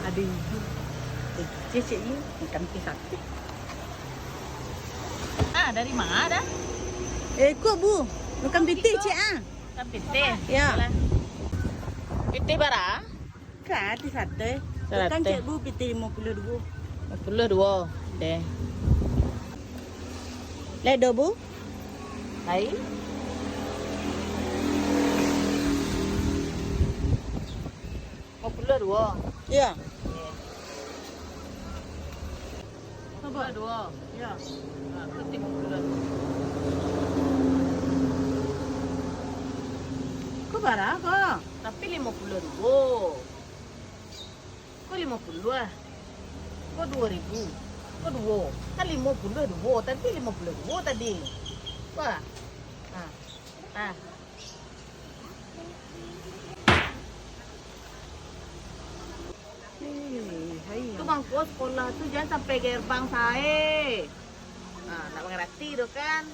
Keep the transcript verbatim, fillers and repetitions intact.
Ada ibu. Eh, cek, cek ni makan pitih sate. Ah, dari mana dah? Eh, kok bu? Makan pitih, cek ah. Makan pitih. Ya. Pitih bara? Kan pitih sate. Kan cek bu pitih lima puluh dua. Lima puluh dua. Deh. Lek do bu? Lain? Lima puluh dua. Iya. Lima puluh dua. Iya. Nah, itu lima puluh dua. Kok bara kok? Tapi lima puluh dua. Kok lima puluh ah? Kok dua ribu? Kok dua? Kan lima puluh dua. Tadi lima puluh dua tadi. Wah. Nah. Nah. Tu mangko sekolah tu jangan sampai gerbang sae. Ha, nak mangarati tu kan.